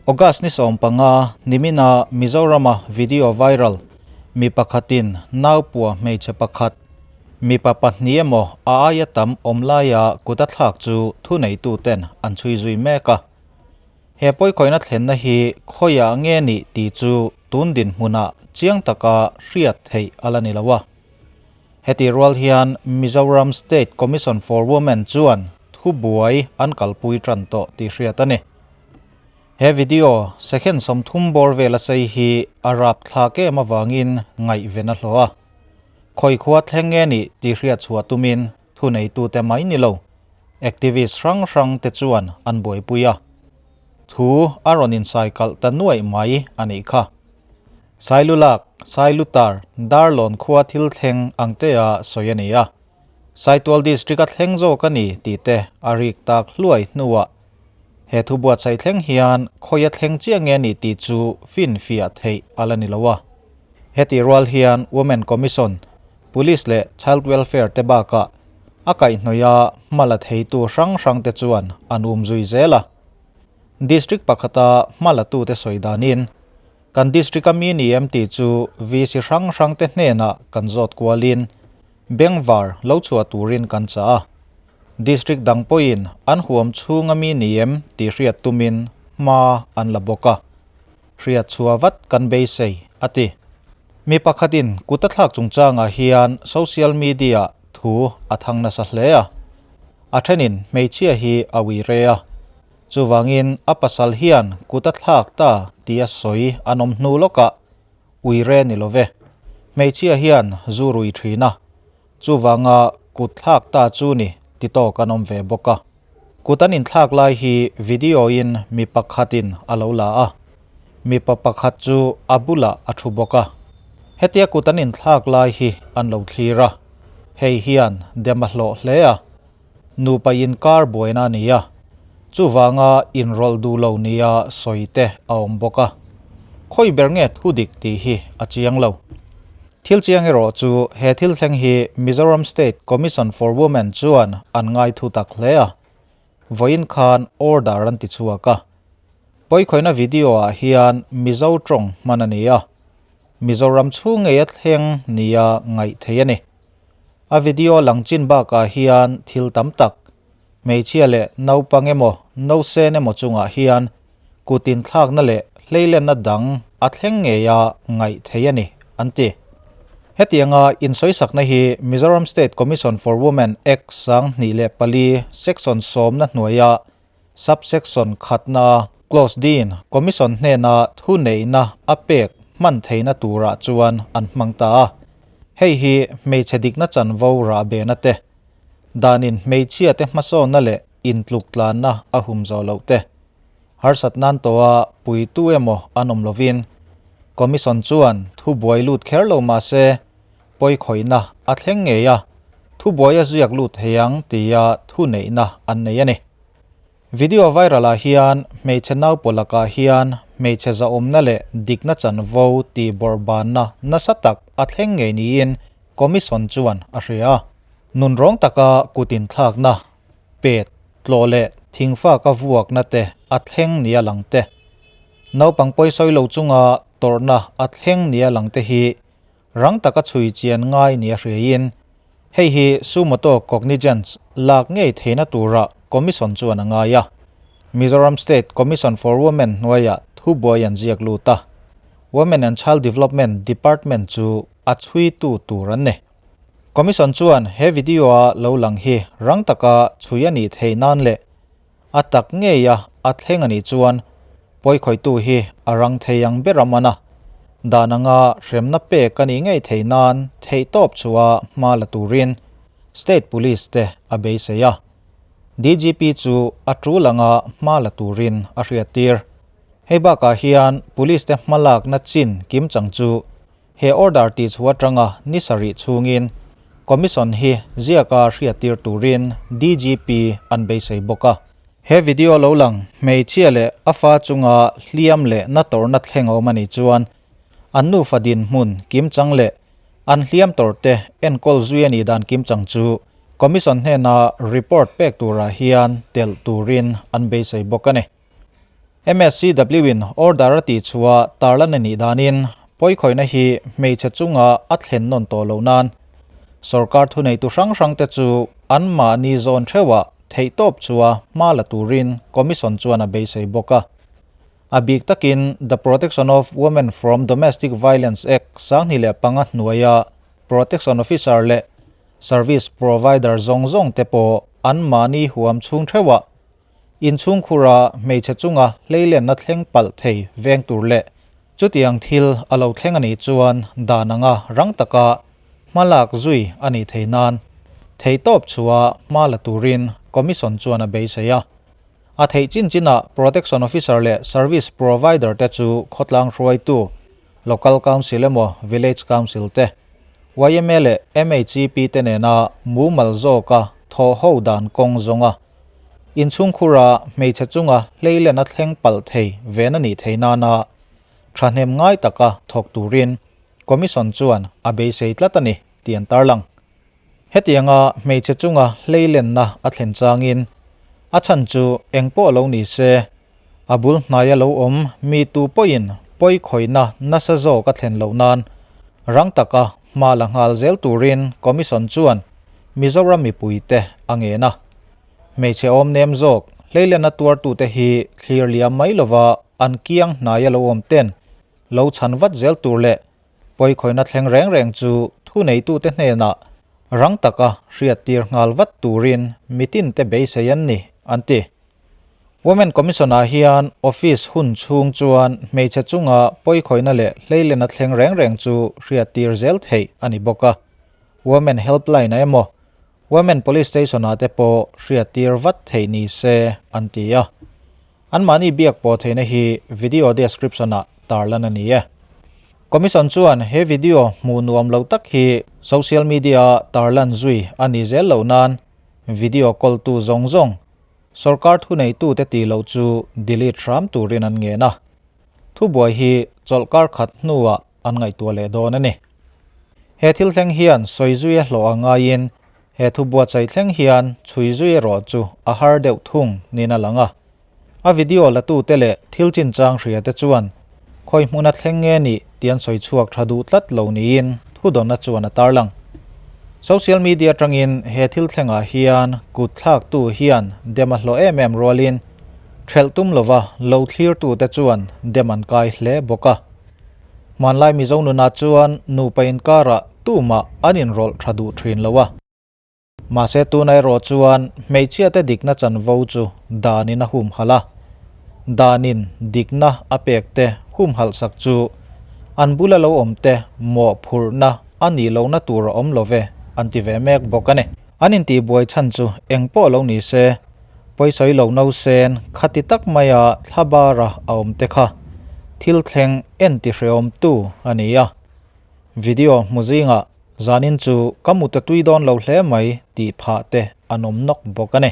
August ni 15 nimina Mizorama video viral mi pakhatin naupua hmeichhe pakhat mipa pahnih emaw a aia tam awm laia kut a thlak chu thuneituten an chhui zui mek a. He pawikawihna thlenna hi khawiah nge nih tih chu tun dinhmunah chiang taka hriat theih a la ni lo a. Heti rual hian Mizoram State Commission for Women chuan thubuai an kalpui tan tawh tih hriat a ni. He video second 30 bawr vel a sei hi a rap thlak em awangin ngaihven a hlawh a. Khawi khua thleng nge nih tih hriat chhuah tumin thuneitu te mai ni lo. Activist hrang hrang te chuan an buaipui a. Thu a rawn insai kalh ta nuaih mai a nih kha. Sailulak, Sailutar, Darlawn khua thil thleng ang te a sawi a ni a. Saitual district a thleng zawk a ni tih te a rik tak hluai hnuah. He thu buatsaih thleng hian khawi a thleng chiah nge ni tih chu finfiah theih a la ni lo a. Heti rual hian Women Commission, Police leh Child Welfare te bakah a kaihhnawih a hmala theitu hrang hrang te chuan an um zui zel a. District pakhata hmala tu te sawi danin kan district a mi ni em tih chu VC hrang hrang te hnenah kan zawt kualin Bengvar lo chhuah turin kan chah a. District dang pawhin an huam chhung a mi ni em tih hriat tumin hma an la bawk a. Hriat chhuah vat kan beisei a ti. Mi pakhatin kut a thlak chungchangah hian social media thu a thang nasa hle a. A thenin hmeichhia hi a ui re a. Chuwangin a pasal hian kut a thlak ta tih a sawi an awm hnu lawkah ui re ni love. Hmeichhia hian zu rui thin a. Chuwanga kut thlak ta chu ni ti tawk an awm ve bawk a. Kut an inthlak lai hi video in mi pakhatin a lo la a. Mipa pakhat chu a bulah a thu bawk a. Hetia kut an inthlak lai hi an lo thlir a. Hei hian dem a hlawh hle a. Nupa inkar buaina ni a. Chuwanga inrawlh duh lo nia sawi te a awm bawk a. Khawi ber nge thu dik tih hi a chiang lo. Thil chiang erawh chu he thil thleng hi Mizoram State Commission for Women chuan an ngai thu tak hle a. Vawiin khan order an ti chhuak a. Pawikhawihnna video ah hian Mizo tawng hman a ni a. Mizoram chhung ngei a thleng nia ngaih thei a ni. A video lang chin bakah hian thil tam tak hmeichhia leh naupang emaw no sen emaw chungah hian kutin thlakna leh hleilenna dang a thleng ngei a ngaih thei a ni an ti. Hetianga insawisakna hi Mizoram State Commission for Women Act 2004 section 10 na hnuaia subsection khatna clause din commission hnena thu neihna a pek hman theihna turah chuan an hmang ta a. Hei hi hmeichhe dikna chanvo rah be na te. Danin hmeichhia te hmasawnna leh intluk tlanna a hum zo lo te. Harsat nan toa puitu emaw an awm lovin commission chuan thu buai lut kher lo ma se pawikhawihnna a thleng ngei a. Thu buai a ziak lut heiang tia thu neihna an nei a ni. Video viral ah hian hmeichhe naupawlakah hian hmeichhe zaawmna leh dikna chanvo tih bawrhbanna nasa tak a thleng ngei niin commission chuan a hria a. Nun rawng taka kutin thlakna pet tlaw leh thingfa ka vuakna te a thleng nia lang te. Naupang pawisawi lo chunga tawrhna a thleng nia lang te hi rang taka chhui chian ngai nia hriain. Hei hi sumoto cognizance lak ngei theihna tura commission chuan a ngai a. Mizoram State Commission for Women hnuaia thu buai an ziak lut a. Women and Child Development Department chu a chhui tu tur an ni. Commission chuan he video a lo lang hi rang taka chhui a nih theih nan leh a tak ngei a a thleng a nih chuan pawikhawitu hi a rang thei ang ber a man a. Dan anga hremna pek a nih ngei theih nan theih tawp chua hma la turin State Police te a beisei a. DGP chu a tul anga hma la turin a hriat tir. Hei bakah hian police te hmalakna chin kim chang chu he order ti chua tanga ni sarih chungin commission hi ziaka hriat tir turin DGP an beisei bawk a. He video lo lang hmeichhia leh a fa chunga hliam leh na tawrhna thleng a awm a nih chuan an nufa din hmun kim chang leh an hliam tawrh te enkawl zui a nih dan kim chang chu commission hnena report pek turah hian telh turin an beisei bawk a ni. MSCW in order a tih chhuah tarlan a nih danin pawikhawihna hi hmeichhe chunga a thlen nawn tawh loh nan sorkar thuneitu hrang hrangte chu anmahni zawn theuhah theihtawp chua hma la turin Commission chuan a beisei bawk a. A bik takin The Protection of Women from Domestic Violence Act 2005 hnuaia Protection Officer leh Service Provider zawng zawng te pawh anmahni huam chhung theuhah inchhungkhura hmeichhe chunga hleilenna thleng palh thei veng tur leh chutiang thil a lo thleng a nih chuan dan anga rang taka hma lak zui a nih thei nan theihtawp chhuah hma la turin Commission chuan a beisei a. A theih chin chinah Protection Officer leh Service Provider te chu khawtlang hruaitu, Local Council emaw Village Council te, yma leh MHEP te nena mumal zawka thawh ho dan kawng zawnga inchhungkhura hmeichhe chunga hleilen a thleng palh thei ven a nih thei nana thahnem ngai taka thawk turin Commission chuan a beisei tlat a ni tih an tarlang. Hetianga hmeichhe chunga hleilenna a thlen changin a chhan chu eng pawh lo ni se, a bul hnaia lo awm mi tu pawhin pawi khawihna nasa zawk a thlen loh nan rang taka hma la nghal zel turin Commission chuan Mizoram mipuite a ngen a. Hmeichhe awm nem zawk hleilenna tuartute hi thlir liam mai lova an kiang hnaia lo awm ten lo chhan vat zel tur leh Pawikhawihna thleng reng reng chu thuneitute hnenah rang taka hriattir nghal vat turin mitinte beisei an ni, an ti. Women Commission-ah hian office hun chhung chuan hmeichhe chunga pawikhawihna leh hleilena thleng reng reng chu hriattir zel theih a ni bawk a. Women Helpline-ah emaw, Women Police Station-ah te pawh hriattir vat theih ni se, an ti a. Anmahni biak pawh theihna hi video description-ah tarlan a ni e. Commission chuan he video hmuh nuam lo tak hi social media-a tarlan zui a ni zel loh nan video kawltu zawng zawng, sorkar thuneitute tih loh chu delete hram turin an ngen a. Thubuai hi chawlhkar khat hnuah an ngaihtuah leh dawn a ni. He thil thleng hian sawi zui a hlawh ang ngaiin He thu buatsaih thleng hian chhui zui erawh chu a har deuh thung niin a lang a. A video latute leh thil chinchang hriate chuan khawi hmuna thleng nge nih tih an sawi chhuak tha duh tlat lo niin thudawnna chuan a tarlang. Social media atangin he thil thlengah hian kut thlaktu hian dem a hlawh em em rualin thelh tum lova lo thlirtute chuan dem an kai hle bawk a. Hmanlai Mizo nunah chuan nupa inkarah tumah an inrawlh tha duh thin lo a. Mahse tuna erawh chuan hmeichhiate dikna chanvo chu danin a humhalh a. Danin dikna a pekte humhalhsak chu an bula lo awmte mawhphurhna a nih lohna tur a awm lo ve an ti ve mek bawk a ni. An intihbuai chhan chu eng pawh lo ni se, pawisawi lo no sen khati tak maia thlabara a awmte kha thil thleng entihrehawmtu a ni a. Video hmu zingah zanin chu ka mut a tui dawn lo hle mai tih phah te an awm nawk bawk a ni.